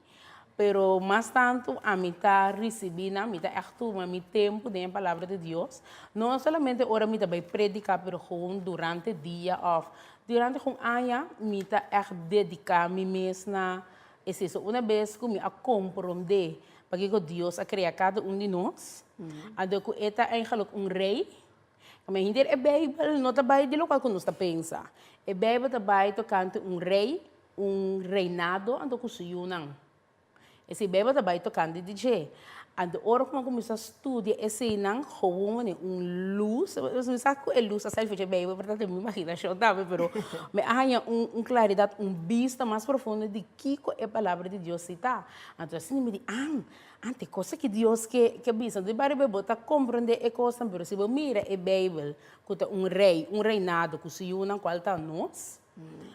Pero mas tantu ami ta risibí nan, mi ta ègt tuma mi tempu den e Palabra di Dios, no solamente ora mi ta bai prediká, pero gewoon durante dia òf durante un aña mi ta ègt dediká mi mes na esei. So una bes ku mi a komprondé pakiko Dios a krea kada un di nos, anto ku e ta eigenlijk un rei, Mi henter e Beibel no ta bai di lokual ku nos ta pensa. E Beibel ta bai tokante un rei, un reinado anto ku su yunan. Esei Beibel ta bai tokante di dje. Anto ora ku mi a kuminsá studia eseinan, gewoon manera un lus, mi sa ku e lus a sali for dje Beibel, por tanto mi imaginashon tambe, pero mi a haña un klaridat, un bista mas profundo di kiko e Palabra di Dios si ta. Anto asina mi di, ah, Ante cosa ki Dios ke ke bisa. Di bari bo ta comprende e cosnan, pero si bo mira e Bijbel cu ta un rey, un reinado cu su yunan cual ta nos,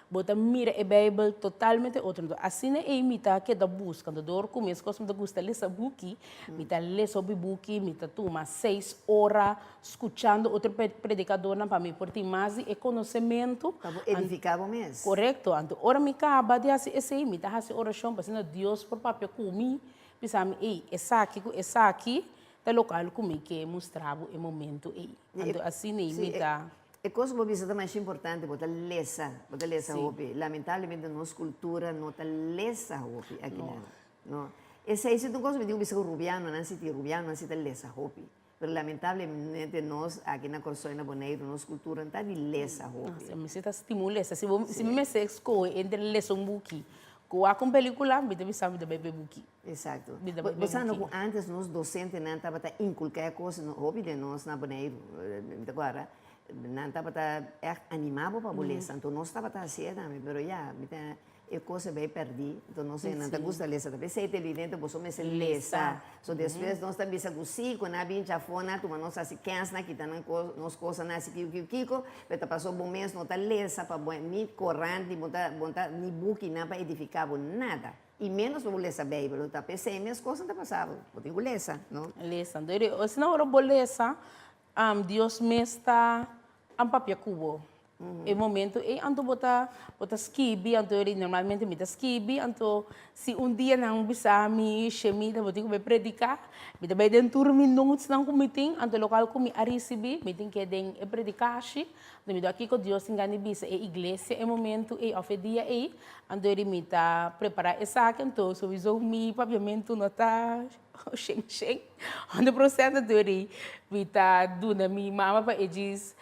bo ta mira e Bijbel totalmente otro. Enton asina ey mi ta keda busca. Enton dor cu mes cos mi ta gusta lesa buki, mi ta lesa hopi buki, mi ta tuma seis ora scuchando otro predicadornan pa mi por tin mas di e conocemento. Pa bo edifica bo mes. Correcto. Anto ora mi caba di haci esey, mi ta haci oracion pa asina Dios por papia cu mi. Bisa mi, Ey, esaki ku esaki ta lokal ku mi ke mustra bo e momento ey. Anto asina ey mi ta. E kos ku bo bisa ta masha importante, bo ta lesa, bo ta lesa hopi. Lamentablemente nos kultura no ta lesa hopi akinan, no. Esei si ta un kos ku mi tin ku bisa ku rubianonan si tin, rubianonan si ta lesa hopi. Pero lamentablemente nos aki na Kòrsou i na Boneiru nos kultura no ta di lesa hopi. Mi si ta stimula lesa. Si bo si mi mester skohe entre lesa un buki ku wak un pelikula, mi ta bisa mi ta bai pa e buki. Exacto. Mi ta bai pa e Bo sa no buki. ku antes nos dosentenan tabata inkulká e kos hopi den nos na Boneiru, mi ta kòrda, nan tabata ègt animá bo pa bo lesa. Anto nos tabata hasié tambe, pero ya, mi ta. E kos a bai pèrdí, enton nos nan ta gusta lesa, ta p'esei televidente boso mester lesa. So despues nos ta bisa ku si, ku nan a bin chafó nan, tuma nos hasi kèns nan, kita nan kos, nos kosanan hasi kiko kiko kiko, pero ta pasobra bo mes no ta lesa pa bo ni korant ni bo ta bo ta ni bukinan pa edifiká bo, nada. I ménos pa bo lesa Beibel, ta p'esei mes kosnan ta pasa bo, bo tin ku lesa, no? Lesa. Enton, asina ora bo lesa, Dios mes ta papia ku bo. E momento ei anto bo ta bo ta skibi anto eri normalmente mi ta skibi anto si un dia nan bisa mi Shemita bo tin ku bai prediká mi ta bai den tur mi notes-nan ku mi tin anto lokual ku mi a risibí mi tin ke den e predikashi anto mi ta wak kiko Dios tin gana di bisa e iglesia e momento ei òf e dia ei anto eri mi ta prepará esaki anto souiso mi papiamentu no ta shen shen honderd procent anto eri mi ta duna mi mama pa e djis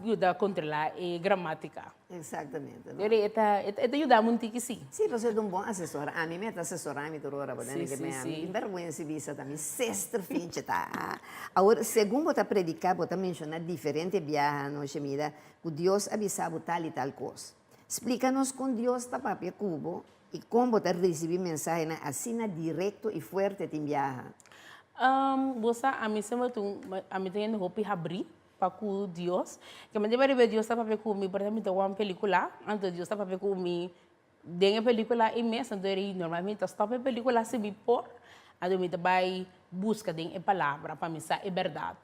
yuda controla e gramatica. Exactamente no. Eri e ta e ta yuda mi un tiki si. Si pasobra e ta un bon asesor ami mi ta asesora mi tur ora bo tende ke mi ami tin berguensa di bisa ta mi sister Finche ta. Awor segun bo ta predica bo ta menciona diferente biaha no Shemida cu Dios a bisa bo tal y tal cos. Splica nos con Dios ta papia cu bo I kon bo ta risibí mensahenan asina direkto i fuerte tin biaha? Bo sa, ami semper ta un, ami ta hende hopi habrí pa ku Dios. Ke manera riba Dios ta papia ku mi, por ehempel mi ta wak un pelikula, anto Dios ta papia ku mi den e pelikula ei mes, anto eri normalmente mi ta stòp e pelikula si mi por, anto mi ta bai buska den e palabra pa mi sa e bèrdat.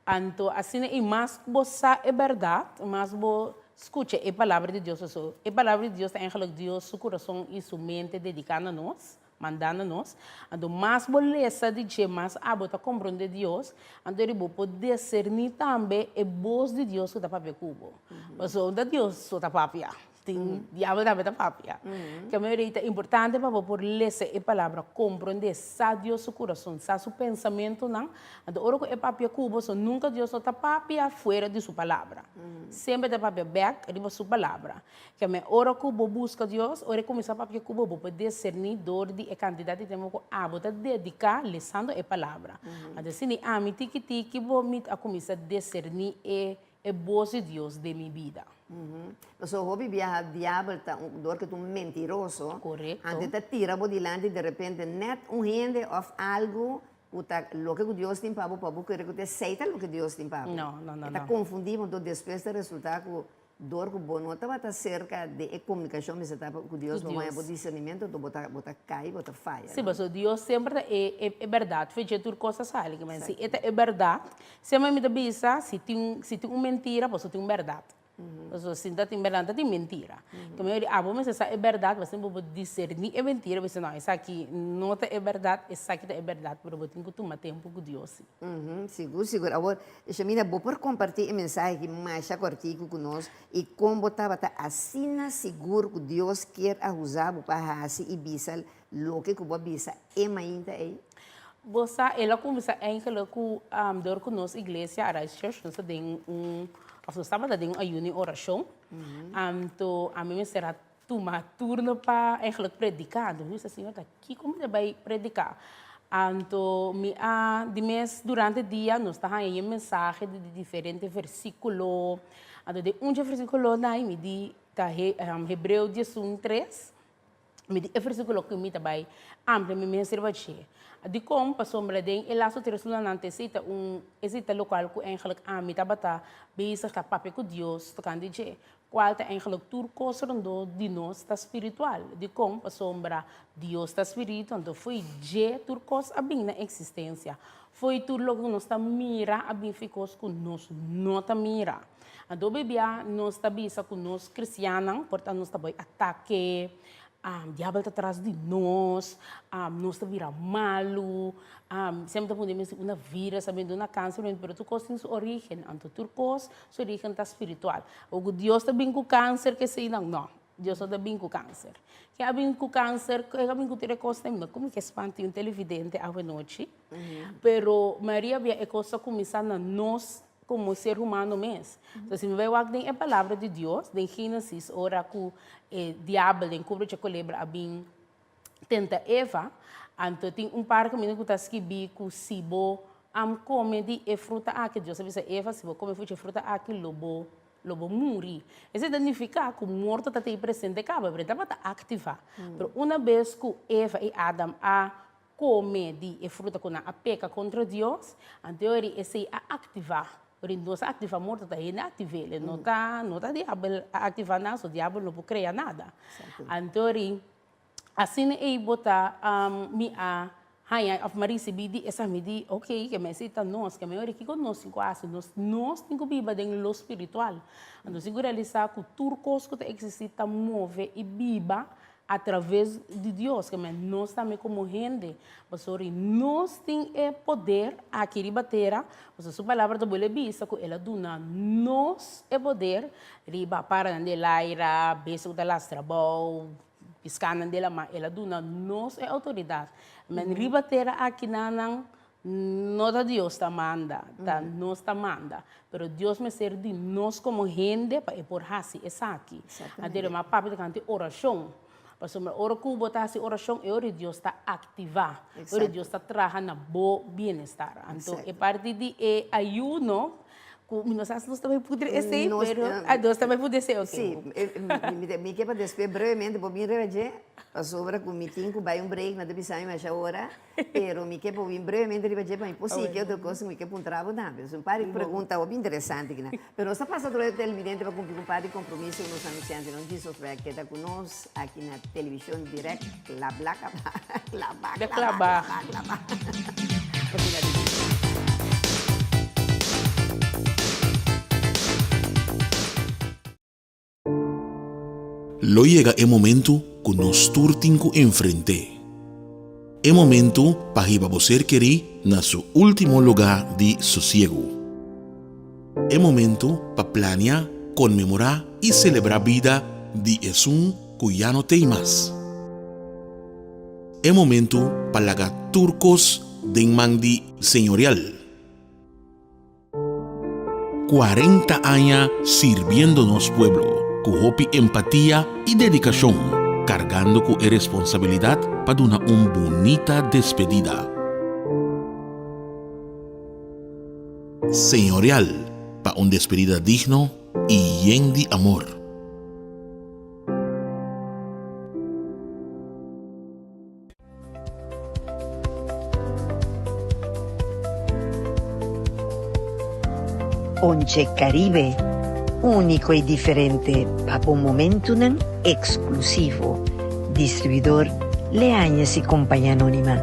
Anto asina i mas ku bo sa e bèrdat, mas bo skucha e Palabra di Dios. Pasobra e Palabra di Dios ta eigenlijk Dios su kurason i su mente dediká na nos, mandá na nos. Anto mas bo lesa di dje, mas abo ta komprondé Dios. Anto eri bo por diserní tambe e bos di Dios ku ta papia ku bo. Pasobra no ta Dios so ta papia. Tin diabel tambe ta papia. Ke manera ei ta importante pa bo por lesa e palabra, komprondé, sa Dios su kurason, sa su pensamentunan. Anto ora ku e papia ku bo, so nunka Dios no ta papia fuera di su palabra. Semper e ta papia bèk riba su palabra. Ke men ora ku bo buska Dios, ora e kuminsá papia ku bo, bo por diserní dor di e kantidat di tempu ku abo ta dediká lesando e palabra. Anto asina ami tiki tiki bo mi a kuminsá diserní e E bos di Dios den mi bida. Pasobra hopi biaha diabel ta un dor ke ta un mentiroso. Korekto. Anto e ta tira bo dilanti derepente nèt un hende òf algu ku ta loke ku Dios tin pa bo pa bo kere ku ta esei ta loke Dios tin pa bo. No, no, no, E ta no. konfundí bo anto despues ta resultá ku dor ku bo no tabata serka den e komunikashon mester ta ku Dios Ku bo haña Dios. bo disernimentu anto bo ta bo ta kai bo ta faya. Sí, pasobra Dios semper ta e e e bèrdat. Fe dje tur kos a sali. Ke men si e ta e bèrdat, semper mi ta bisa si tin si tin un mentira pasobra tin un bèrdat. Pasobra si ta tin bèrdat ta tin mentira. Ke men di abo mester sa e bèrdat pasobra bo por diserní e mentira bo bisa no esaki no ta e bèrdat esaki ta e bèrdat pero bo tin ku tuma tempu ku Dios sí. Sigur, sigur. Awor, Shamina, bo por kompartí e mensahe aki masha kòrtiku ku nos i kon bo tabata asina sigur ku Dios kier a usa bo pa hasi i bisa loke ku bo a bisa e mainta ei? Bo sa, el a kuminsá enkele ku dor ku nos iglesia, Arise Church, nos ta den un, òf nos tabata den un ayuno i orashon. Anto ami mester a tuma turno pa eigenlijk prediká. Anto mi bisa, Señor, ta kiko mi ta bai prediká? Anto mi a, di mes durante dia nos ta haña e mensahe di diferente versíkulo. Anto den un dje versíkulonan mi di ta Hebreo diesun tres, mi di e versíkulo ku mi ta bai amplia mi mes riba dje. Dikon? Pasobra den e lastu tres lunanan ta esei ta un, esei ta lokual ku eigenlijk ami tabata bezig ta papia ku Dios tokante dje. Cual ta eigenlijk tur cos rondó di nos ta spiritual. Dicon? Pasobra Dios ta spiritu, anto fo'i dje tur cos a bin na existencia. Fo'i tur loke cu nos ta mira a bin fo'i cos cu nos no ta mira. Anto bibia nos ta bisa cu nos cristiannan por ta nos ta bay atake, diabel ta tras di nos, nos ta bira malu, semper ta pone mester una virus a bini, una cancer a bini, pero tur cos tin su origen, anto tur cos Su origen ta spiritual. O ku Dios ta bin ku kanser ke eseinan? No, Dios no ta bin ku kanser. Ken a bin ku kanser, ken a bin ku tur e kosnan? Mi no komo ke spanti un televidente awenochi, pero mayoria bia e kos ta kuminsá na nos komo ser humano mes. Entonces si mi bai wak den e palabra di Dios, den Génesis, ora ku e diabel den kubra dje kolebra a bin tenta Eva, anto tin un par kaminda ku ta skibí ku si bo am kome di e fruta aki, Dios a bisa Eva, si bo kome fuchi e fruta aki lo bo. lo bo muri. Esei ta nifiká ku morto ta tei presente kaba, pero e tabata aktivá. Pero una bes ku Eva i Adam a kome di e fruta ku nan a peka kontra Dios, anto ori esei a aktivá. Ori nos a aktivá morto ta hende a aktiv'é, no ta no ta diabel a aktivá nan, so diabel no por krea nada. Anto ori Asina ei bo ta mi a haña òf mi a risibí di esaki mi di ok ke mester ta nos ke mester kiko nos tin ku hasi nos nos tin ku biba den lo spiritual anto nos tin ku realisá ku tur kos ku ta eksistí ta move i biba atraves di Dios ke men nos tambe komo hende pasobra nos tin e poder aki riba tera pasobra su palabra ta bolbe bisa ku el a duna nos e poder riba paranan di el aira bestia ku ta lastra abou. Piskanan di lamá, el a duna nos e outoridat. Men riba tera aki nan no ta Dios ta manda, ta nos ta manda. Pero Dios mester di nos komo hende pa e por hasi esaki. Anto mi a papia tokante orashon. Pasobra ora ku bo ta hasi orashon, e ora Dios ta aktivá. E ora Dios ta traha na bo bienestar. Anto e parti di e ayuno Ku mi no sa si nos ta bai pudre esei, pero a nos ta bai pudre esei, ok. Sí, mi ke pa despues brevemente bo bin riba dje, pasobra ku mi tin ku bai un break, nan ta bisa mi masha ora, pero mi ke pa bo bin brevemente riba dje pa mi por sigui otro kos ku mi ke puntra bo tambe. Un par di pregunta hopi interesante kinan. Pero nos ta pasa otro televidente pa kumpli ku un par di kompromiso ku nos anunsiante nan djis nos bai a keda ku nos aki na televishon dirèkt klabla kaba, klaba, klaba, klaba, klaba. Lo yega e momento ku nos tur tin ku enfrent'é. E momento pa hiba bo ser kerí na su último lugá di sosiegu. E momento pa plania, konmemorá i selebrá bida di esun ku ya no t'ei mas. E momento pa laga tur kos den man di Señorial. 40 aña sirbiendo nos pueblo ku hopi empatia i dedikashon, kargando ku e responsabilidat pa duna un bunita despedida. Señorial pa un despedida digno i yen di amor. Ponche Caribe, úniko i diferente pa bo momentunan eksklusivo. Distribuidor Leañez y Compañía Anónima.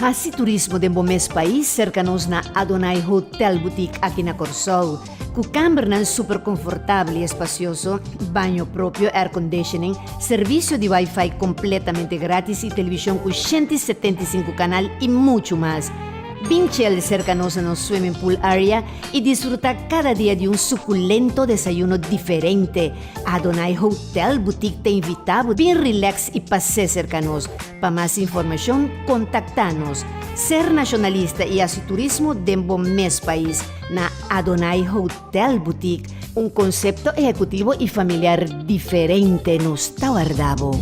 Hasi turismo den bo mes pais serka nos na Adonai Hotel Boutique aki na Kòrsou. Ku kambernan super konfortabel i espasioso, baño propio, air conditioning, servisio di wifi kompletamente gratis i televishon ku 175 kanal i muchu mas. Bin chel serka nos na nos swimming pool area i disfrutá kada dia di un sukulento desayuno diferente. Adonai Hotel Boutique ta invitá bo bin relax i pas'é serka nos. Pa mas informashon kontaktá nos. Ser nashonalista i hasi turismo den bo mes pais na Adonai Hotel Boutique, un konsepto ehekutivo i familiar diferente nos ta warda bo.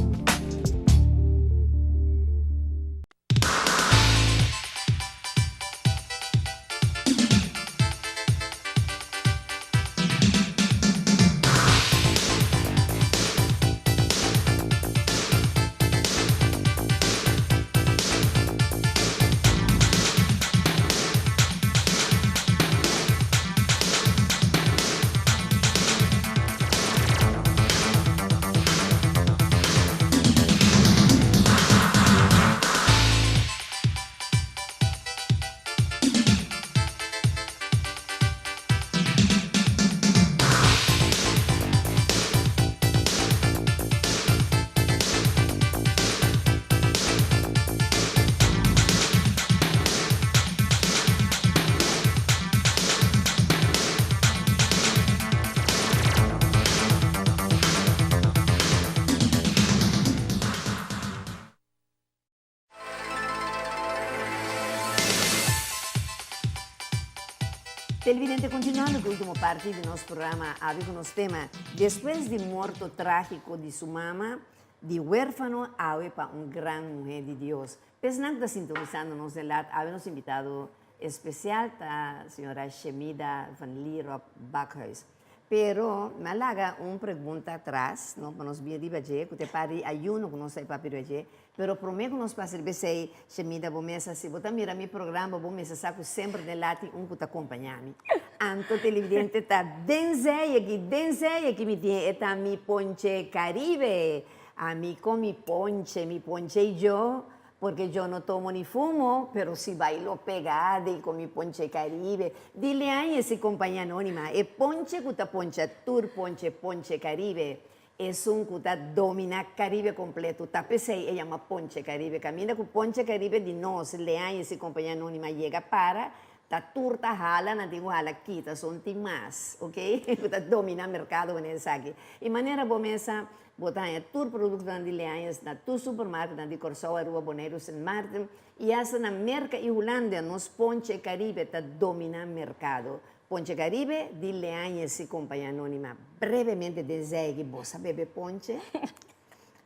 Televidente, continuando cu ultimo parti di nos programa Abi cu nos tema, despues di morto tragico di su mama, di huerfano awe pa un gran muher di Dios. Pesnan cu ta sintonizando nos den lat, awe nos invitado. espesial ta señora Shemida van Lierop Bakhuis. Pero mi a laga un pregunta atras, no, pa nos bin riba dje, ku ta e par di ayuno ku nos ta e papia riba dje. Pero promé ku nos pasa riba esei, Shemida, bo mes a si bo ta mira mi programa, bo mester sa ku semper den lati un ku ta kompañá mi. Anto televidente ta den zei aki, den zei aki mi tin e ta mi ponche Caribe. Ami kon mi ponche, mi ponche i yo, porque yo no tomo ni fumo, pero si bailo pegado i con mi ponche Caribe. Dile aña si compañía anónima, e ponche ku ta poncha tur ponche, ponche Caribe. Esun ku ta dominá Karibe kompleto. Ta p'esei e yama Ponche Karibe. Kaminda ku Ponche Karibe di nos, Leañez i Kompania Anónima yega para, ta tur ta hala, nan tin ku hala kita, son tin mas, ok, ku ta dominá merkado manera esaki. I manera bo mesa, bo ta haña tur produktonan di Leañez na tur supermarketnan di Kòrsou, Aruba, Boneiru, Sint Maarten i asta na Merka i Hulanda. Nos Ponche Karibe ta dominá merkado. Ponche Caribe di Leañez y Compañía Anónima. Brevemente den Zeggy, bo sa bebe ponche?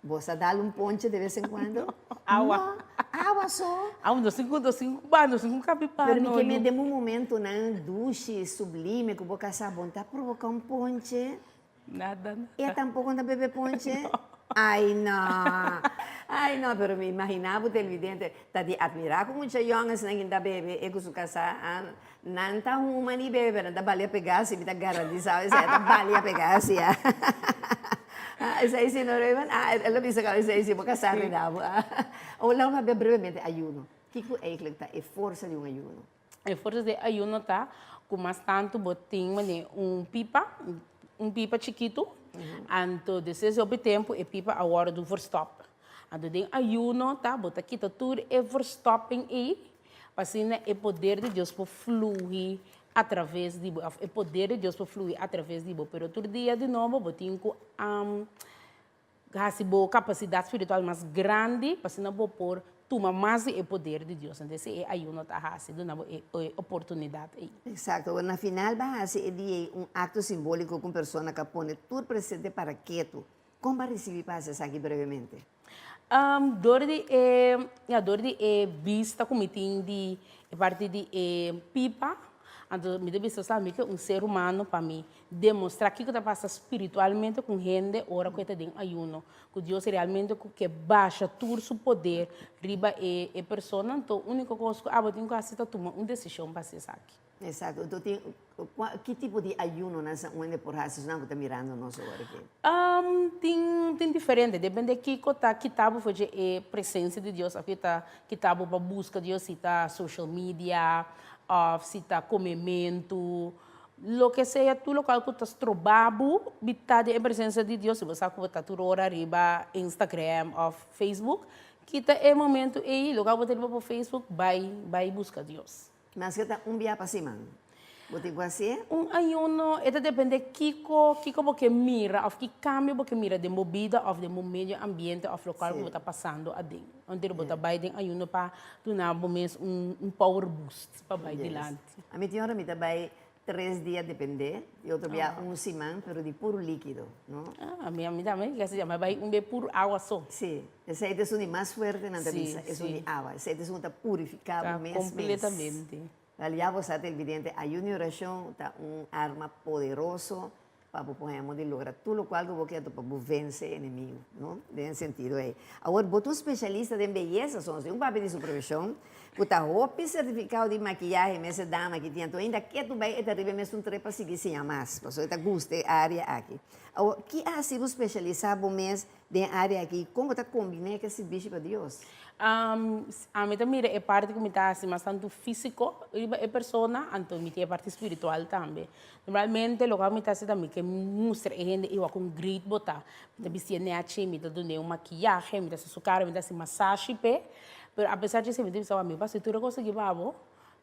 Bo sa dal un ponche de vez en cuando? No, awa. No, awa so. Awa, nos tin cu, nos tin cu ba, nos tin cu capi pa Pero mi no ke men yu. den un momentonan dushi, sublime cu bo casa, bo no ta provoca un ponche? Nada, nada. E tampoco no ta bebe ponche? No. Ay no, ay no, pero mi imagina bo televidente ta di admira cu mucha yong asina kin ta bebe e cu su casa ah nan ta huma ni bebe pero nan ta balia pega si mi ta garantisa esey ta balia pega si ah esey si no Rayman ah el a bisa caba esey si bo casa reda bo ah Awor laga mi papia brevemente ayuno kico eigenlijk ta e forsa di un ayuno? E forsa di ayuno ta ku mas tantu bo tin manera un pipa, un pipa chikitu, anto despues di hopi tempu e pipa a wòrdu verstòp. Anto den ayuno ta bo ta kita tur e verstòping ei pa asina e poder di Dios por fluhi atraves di bo òf e poder di Dios por fluhi atraves di bo. Pero tur dia di nobo bo tin ku Hasi bo kapasidat spiritual mas grandi pa asina bo por tuma mas di e poder di Dios. Entonces e ayuno ta hasi duna bo e oportunidat ei. Exacto. Awor na final ba hasi e dia ei un acto simbolico cu un persona ca pone tur presente para ketu. Con ba ricibi pa hasi esaki brevemente? Dor di e, ya, dor di e bista cu mi tin di e parti di e pipa, anto mi ta bisa sa mi ke un ser humano pa mi Demostrá kiko ta pasa spiritualmente ku un hende ora ku e ta den ayuno, ku Dios realmente ku ke basha tur su poder riba e e persona, anto úniko kos ku abo tin ku hasi ta tuma un desishon pa hasi esaki. Exacto. Anto tin kua ki tipo di ayuno nan sa un hende por hasi esnan ku ta mirando nos awor aki? Tin tin diferente, depende kiko ta kita bo for dje e presensia di Dios òf ta kita bo pa buska Dios, si ta social media òf si ta komementu. Loke sea tur lokual ku ta stroba bo di ta den e presensia di Dios, si bo sa ku bo ta tur ora riba Instagram òf Facebook, kita e momentu ei, lokual bo ta riba bo Facebook, bai bai buska Dios. Maske ta un bia pa siman, bo tin ku hasié? Un ayuno, e ta depende kiko kiko bo ke mira òf ki kambio bo ke mira den bo bida òf den bo medio ambiente òf lokual ku bo ta pasando aden. Anto bo ta bai den ayuno pa duna bo mes un un power boost pa bai dilanti. Ami tin ora mi ta bai tres dia depende, y otro bia un siman, pero di puro likido, no? Ah, ami ami tambe ke si mi bai un be puro awa so. Si, esei ta esun di mas fuerte nan ta bisa, esun di awa, esei ta esun ku ta purifiká bo mes mes. Completamente. Wel ya bo sa televidente, ayuno y oracion ta un arma poderoso pa bo por haña di logra tur lokual ku bo ke pa bo vense e enemigu, no? Den e sentido ei. Awor, bo ta un spesialista den beyesa, soms tin un papia di su profeshon ku ta hopi sertifikado di makiyahe mes e dama aki tin, anto ainda ke tu bai e ta riba e mesun trep pa sigui siña mas, pasobra e ta gusta e área aki. Awor, ki a hasi bo spesialisá bo mes Den e área aki, kon bo ta kombiné ku e sirbishi pa Dios? Ami ta mira e parti ku mi ta hasi mas tantu físiko riba e persona, anto mi tin e parti spiritual tambe. Normalmente loke mi ta hasi ta mi ke mustra e hende iwa kon great bo ta. Mi ta bistié nèchi, mi ta dun'é un makiyahe, mi ta hasi su kara, mi ta hasi masashi p'e. Pero apesar di esei mi ta bisa, mi por hasi tur e kos aki pa bo,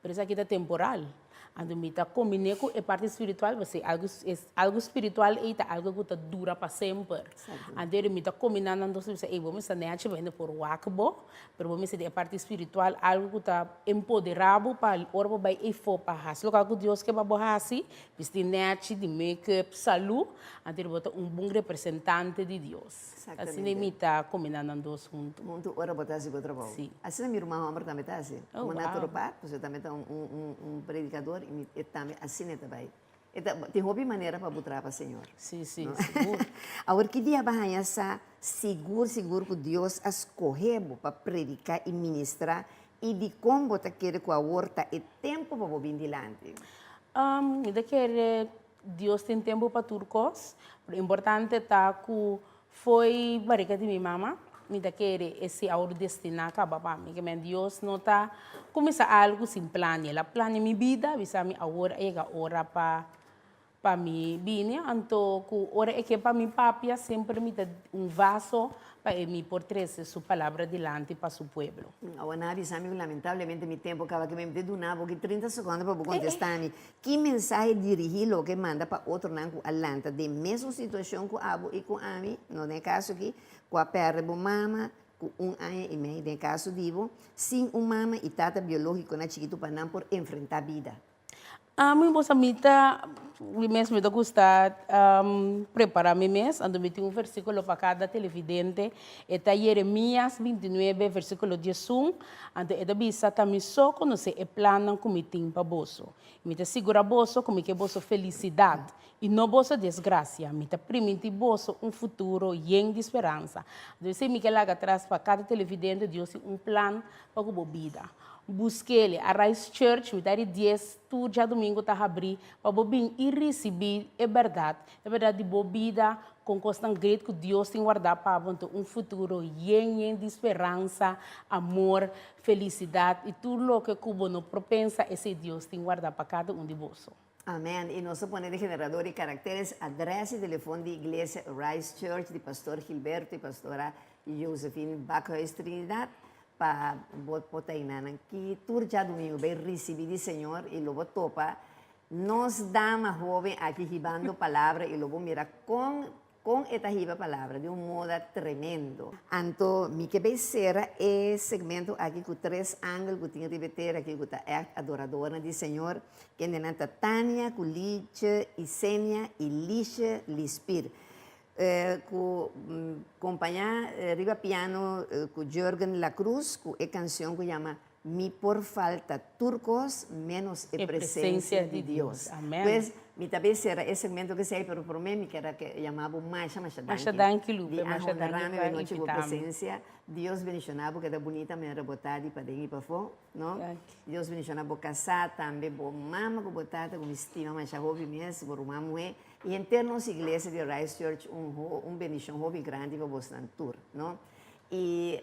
pero esaki ta temporal. Anto mi ta kombiné ku e parti spiritual pasobra algu algu spiritual ei ta algu ku ta dura pa semper. Anto mi ta kombiná nan dos mi bisa ey bo mester nèchi pa hende por wak bo, pero bo mester di e parti spiritual algu ku ta empoderá bo pa ora bo bai eyfo pa hasi loke ku Dios ke pa bo hasi, bisti nèchi, di make-up, salú, anto bo ta un bon representante di Dios. Asina mi ta kombiná nan dos huntu. Huntu ora bo ta hasi bo trabou. Sí. Asina mi ruman hòmber tambe ta hasi. Oh, Como wow. naturopat, pasobra e tambe ta un un un predikador i mi e tambe asina e ta bai. E ta tin hopi manera pa bo traha pa Señor. Sí, sí, sigur. Awor ki dia bo a haña sa sigur sigur ku Dios a skohe bo pa prediká i ministrá i dikon bo ta kere ku awor ta e tempu pa bo bin dilanti? Mi ta kere Dios tin tempu pa tur kos, pero importante ta ku fo'i barika di mi mama mi ta kere esei a wòrdu destiná kaba pa mi. Kimen Dios no ta kuminsá algu sin plania. El a plania mi bida, bisa mi awor a yega ora pa pa mi bini. Anto ku ora e ke pa mi papia semper mi ta un vaso pa e mi por trese su palabra dilanti pa su pueblo. Awor nan a bisa mi ku lamentablemente mi tempu a kaba, kimen mi ta duna bo ki trinta sekondo pa bo kontestá mi. Ki mensahe dirigí loke manda pa otronan ku a lanta den mesun situashon ku abo i ku ami, no den e kaso aki, ku a pèrdè bo mama ku un aña i mei, den e kaso di bo, sin un mama i tata biológiko na chikitu pa nan por enfrentá bida? Ami bo sa mi ta, mi mes mi ta gusta prepará mi mes, anto mi tin un versíkulo pa kada televidente, e ta Yeremías bintinuebe versíkulo diesun, Anto e ta bisa, Ta mi so konosé e plannan ku mi tin pa boso. Mi ta sigurá boso ku mi ke boso felisidat i no boso desgrasia. Mi ta primintí boso un futuro yen di speransa. Anto esei mi ke laga atras pa kada televidente, Dios tin un plan pa ku bo bida. Busk'El. Arise Church, mitar di dies tur djadumingu ta habrí pa bo bin i risibí e bèrdat, e bèrdat di bo bida, Kon kosnan great ku Dios tin wardá pa bo anto un futuro yen yen di speransa, amor, felisidat i tur loke ku bo no por pensa esei Dios tin wardá pa kada un di boso. Amen. I nos ta pone den generador di karakteres adres i telefon di Iglesia Arise Church di Pastor Gilberto i Pastora Josephine Bakhuis Trinidad pa bo por ta enanan ki tur djadumingu bai risibi di Señor i lo bo topa Nos dama hoben aki hibando palabra y lo bo mira con con e ta hiba palabra di un moda tremendo. Anto mi ke bay cera e segmento aki cu tres angel cu tin riba e tera aki cu ta echt adoradornan di Señor, kendenan ta Tania cu Lice Isenia y Lishe Lispir. Cu compaña riba piano cu Jurgen La Cruz cu e cancion cu yama Mi por falta tur kos ménos e presensia di Dios. Pues, mi ta bay sera e segmento kesey, pero prome mi kier a yama bo masha masha danki. Masha danki Lupe, di masha a danki honra mi pa nochi bo invitami. presensia. Dios bendiciona bo, keda bunita manera bo ta di paden y pafó, no? Danki. Dios bendiciona bo kasá, tambe bo mama ku bo tata ku mi stima masha hopi mes, bo ruman muhé, y henter nos iglesia di Arise Church un un bendicion hopi grandi pa bosnan tur, no? Y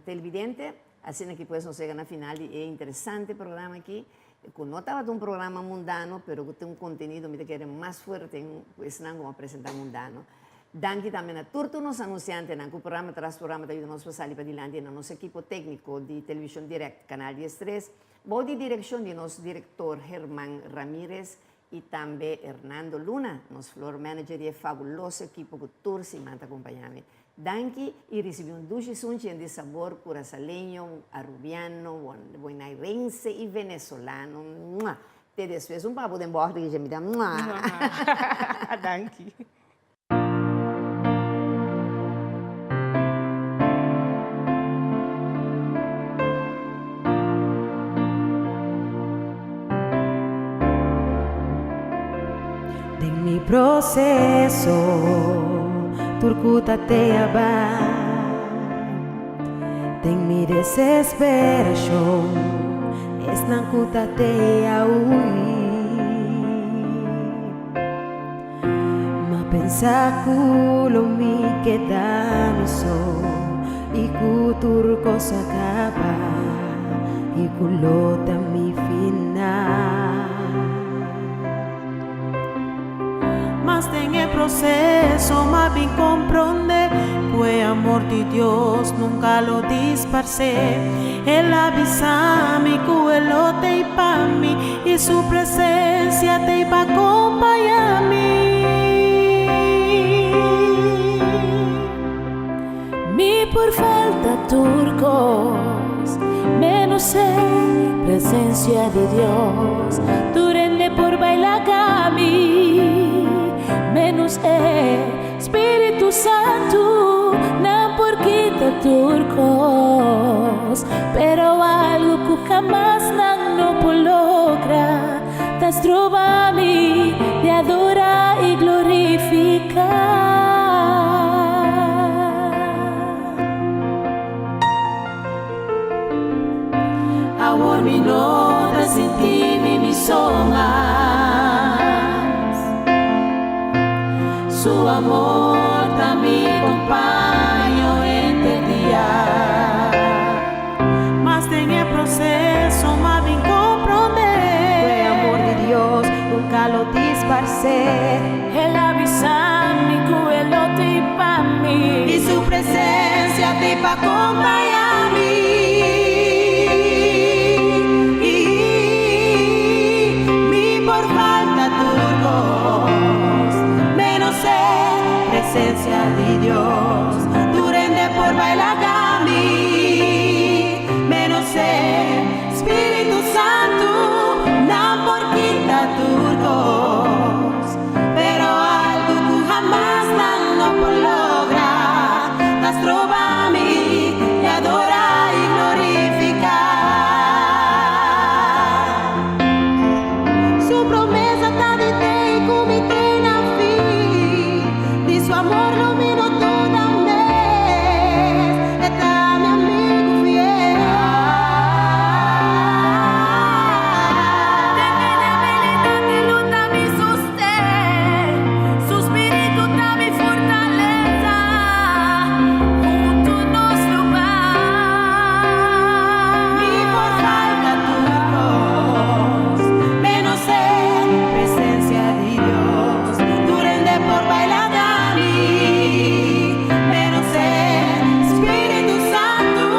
televidente. Asina ki pues nos yega na final di e interesante programa aki, ku no tabata un programa mundano, pero ku tin un kontenido mi ta kere mas fuerte ku esnan ku a presenta mundano. Danki tambe na tur tur nos anunsiantenan ku programa tras programa ta yuda nos pa sali padilanti i na nos ekipo tekniko di Televishon Direct Kanal diestres, bou di direkshon di nos direktor German Ramirez i tambe Hernando Luna, nos floor manager di e fabuloso ekipo ku tur siman ta kompaña mi. Danki y ricibi un dushi sunchi yen di sabor Curaçaleño, Arubiano, Bonairense y Venezolano. Mua! Te despues un papu den bocht di mi ta mua! Danki. Den mi proseso tur ku ta te a bai Den mi desesperashon esnan ku ta te a hui M'a pensa ku lo mi keda mi so i ku tur kos a kaba i ku lo ta mi final. Mas den e proseso m'a bin komprondé. Ku e amor di Dios nunka lo disparsé. El a bisa mi ku e lo t'ei pa mi i su presensia t'ei pa kompañá mi. Mi por falta tur kos, menos e presensia di Dios. Tur hende por bai laga mi, menos e Spiritu Santu. Nan por kita tur kos, pero algu ku hamas nan no por logra ta stroba mi di adorá i glorifiká. Awor mi no ta sinti mi mi so mas. Su amor ta mi kompaño henter dia. Mas den e proseso m'a bin komprondé. Ku e amor di Dios nunka lo disparsé. El a bisa mi ku e lo t'ei pa mi. I su presensia t'ei pa kompañá mi. Mi por falta tur kos, menos e presensia di Dios. Tur hende por bai laga mi, menos e Spiritu Santu. Nan por kita tur kos, pero algu ku hamas nan no por logra ta stroba mi di adorá i glorifiká. Su promesa ta di te i ku mi te na fin. Di su amor lo mi no duda mes. E ta mi amigu fiel. Den mi debilidat e lo ta mi sosten. Su spiritu ta mi fortalesa. Huntu nos lo bai. Mi por falta tur kos, menos e presensia di Dios. Tur hende por bai laga mi, menos e Spiritu Santu.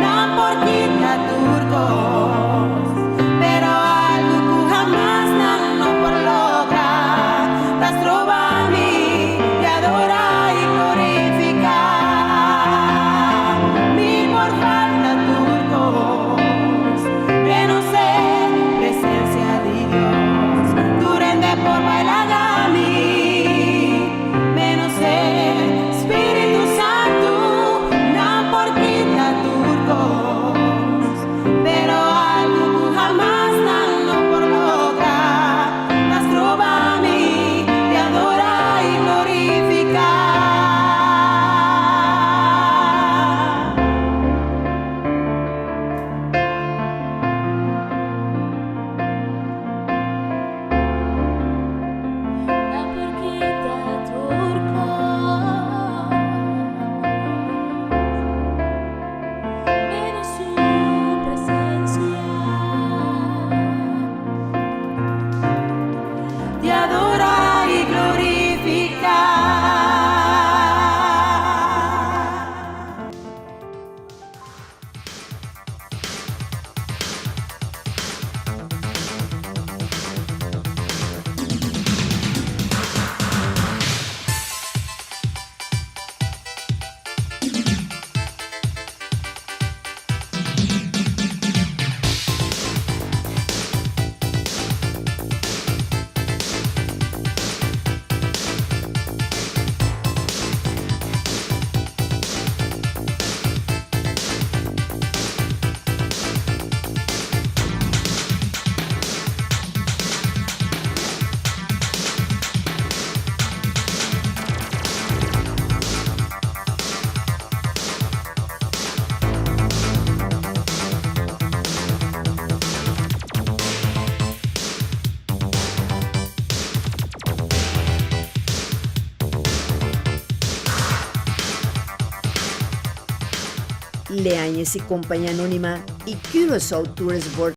Nan por kita tur kos, pero algu ku hamas nan no por logra ta stroba mi di adorá i glorifiká. Mi por falta tur kos, menos e presensia di Dios. Tur hende por bai laga mi, menos e Spiritu Santu. Nan por kita tur kos, pero algu ku hamas nan no por logra ta stroba mi di adorá i glorifiká. Nan por kita tur kos, menos su presensia. Di adorá i glorifiká. Leañez y Compañía Anónima y Curaçao Tourist Board.